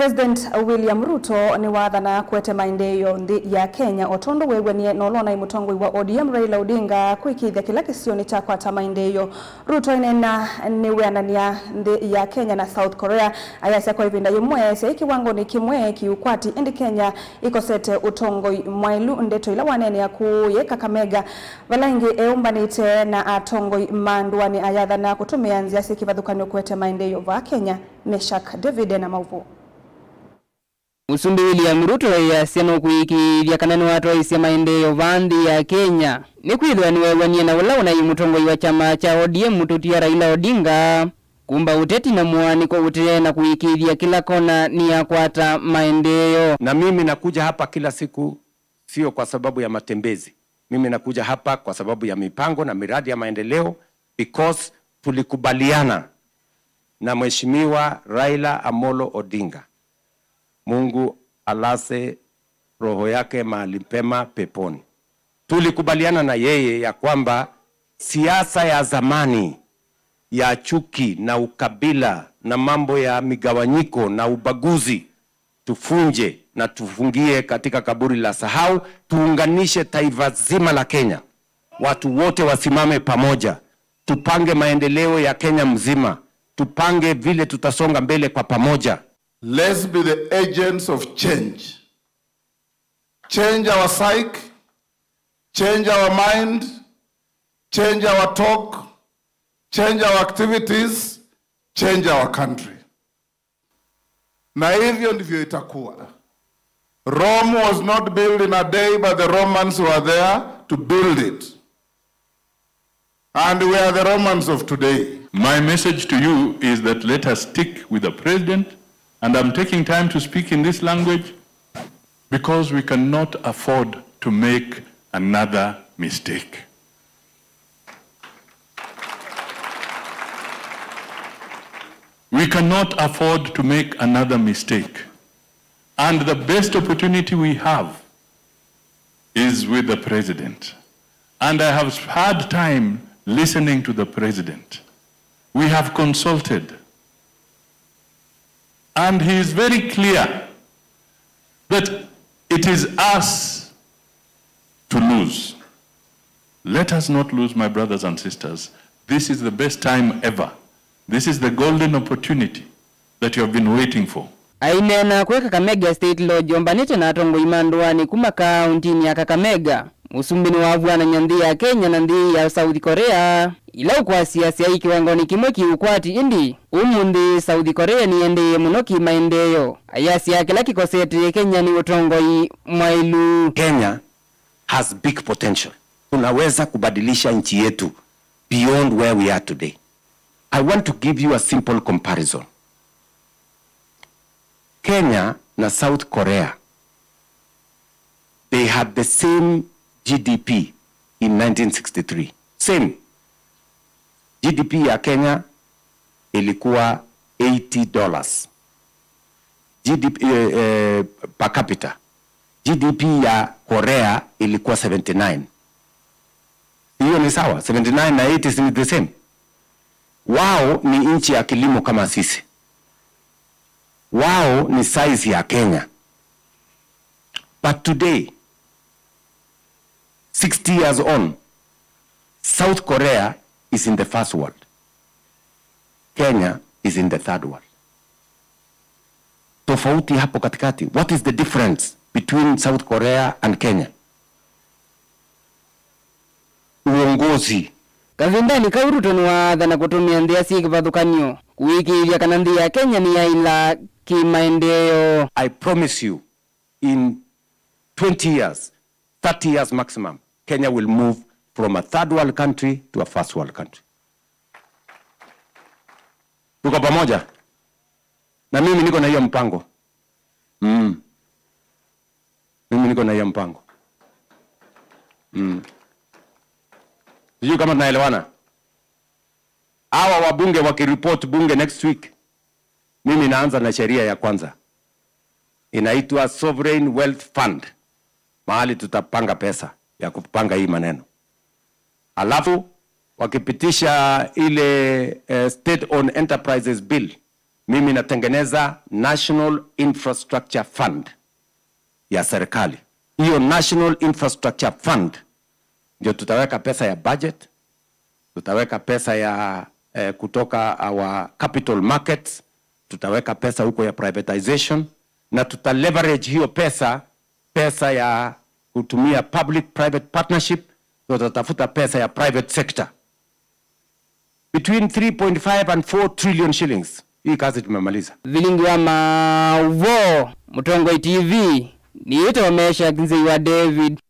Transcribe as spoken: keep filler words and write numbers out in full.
President William Ruto nĩwathana kũete maendeeo nthĩ ya Kenya, o tondũ weew'anie na ũla ũnaĩ mũtongoi wa O D M Raila Odinga kũĩkĩĩthya kĩla kĩsionĩ kyakwata maendeeo. Ruto aineena nĩwĩanany'a nthĩ ya Kenya na South Korea, ayasya kwa ĩvinda yĩmwe syaĩ kĩwangonĩ kĩmwe kĩũkwati, ĩndĩ Kenya ĩkosete ũtongoi mwaĩlu. Ndeto ila waneenea kũũ ye Kakamega, vala ĩngĩ eũmbanĩte na atongoi ma ndũanĩ ayathana kũtũmĩa nzĩa syĩ kĩvathũkany'o kũete maendeeo vaa Kenya. Meshak David ena maũvoo. Mũsumbĩ William Ruto easya nũkũĩkĩĩthya kana nĩwatwaĩsya maendeeo vaa nthĩ ya Kenya, nĩkwĩthĩwa nĩweew'anie na ũla ũnaĩ mũtongoi wa kyama kya O D M Mũtũtia Raila Odinga, kumba ũteti na mũaanĩko ũtee na kũĩkĩĩthya kĩla kona nĩyakwata maendeeo. Na mimi nakuja hapa kila siku, sio kwa sababu ya matembezi. Mimi nakuja hapa kwa sababu ya mipango na miradi ya maendeleo, because tulikubaliana na Mheshimiwa Raila Amolo Odinga, Mungu alaze roho yake mahali pema peponi. Tulikubaliana na yeye ya kwamba siasa ya zamani ya chuki na ukabila na mambo ya migawanyiko na ubaguzi tufunje na tufungie katika kaburi la sahau, tuunganishe taifa zima la Kenya. Watu wote wasimame pamoja, tupange maendeleo ya Kenya mzima, tupange vile tutasonga mbele kwa pamoja. Let's be the agents of change. Change our psyche, change our mind, change our talk, change our activities, change our country. Na hivyo ndivyo itakuwa. Rome was not built in a day, but the Romans were there to build it. And we are the Romans of today. My message to you is that let us stick with the president, and I'm taking time to speak in this language because we cannot afford to make another mistake. We cannot afford to make another mistake. And the best opportunity we have is with the president. And I have had time listening to the president. We have consulted. And he is very clear that it is us to lose. Let us not lose, my brothers and sisters. This is the best time ever. This is the golden opportunity that you have been waiting for. Aineena kwĩ Kakamega State Lodge ombanĩte na atongoi ma ndũanĩ kuma kaũntinĩ ya Kakamega, mũsumbĩ nĩwavw'anany'a nthĩ ya Kenya na nthĩ ya South Korea, ila ũkwasya syaĩ kĩwangonĩ kĩmwe kĩ ũkwati, ĩndĩ ũmũnthĩ South Korea nĩyendeeye mũno kĩmaendeeo. Ayasya kĩla kĩkosete Kenya nĩ ũtongoi mwaĩlu. Kenya has big potential. Tunaweza kubadilisha nchi yetu beyond where we are today. I want to give you a simple comparison. Kenya na South Korea, they had the same G D P in nineteen sixty-three. Same. G D P ya Kenya ilikuwa eighty dollars. G D P, eh, eh, per capita. G D P ya Korea ilikuwa seventy-nine. Hiyo ni sawa, seventy-nine na eighty ni the same. Wao ni nchi ya kilimo kama sisi. Wao ni size ya Kenya. But today, sixty years on, South Korea is in the first world. Kenya is in the third world. Tofauti hapo katikati. What is the difference between South Korea and Kenya? Uongozi. Kavindanĩ kau, Ruto nĩwaathana kũtũmĩa nzĩa syĩ kĩvathũkany'o kũĩkĩĩthya kana nthĩ ya Kenya nĩyaĩla kĩmaendeeo. I promise you, in twenty years, thirty years maximum, Kenya will move from a third world country to a first world country. Tuko pamoja? Na mimi niko na hiyo mpango. Mm. Mimi niko na hiyo mpango. Mm. Sijui kama tunaelewana. Hawa wabunge wakireport bunge next week, mimi naanza na sheria ya kwanza. Inaitwa Sovereign Wealth Fund. Mahali tutapanga pesa ya kupanga hii maneno. Alafu wakipitisha ile, eh, State Owned Enterprises Bill, Mimi natengeneza National Infrastructure Fund ya serikali. Hiyo National Infrastructure Fund ndio tutaweka pesa ya budget, tutaweka pesa ya eh, kutoka our capital markets, tutaweka pesa huko ya privatization, na tuta leverage hiyo pesa, pesa ya kutumia public private partnership, tutatafuta pesa ya private sector between three point five and four trillion shillings. Hii kazi tumemaliza. Vilingi wa mauvoo, Mũtongoi T V, nĩĩtwa Meshack Nzei wa David.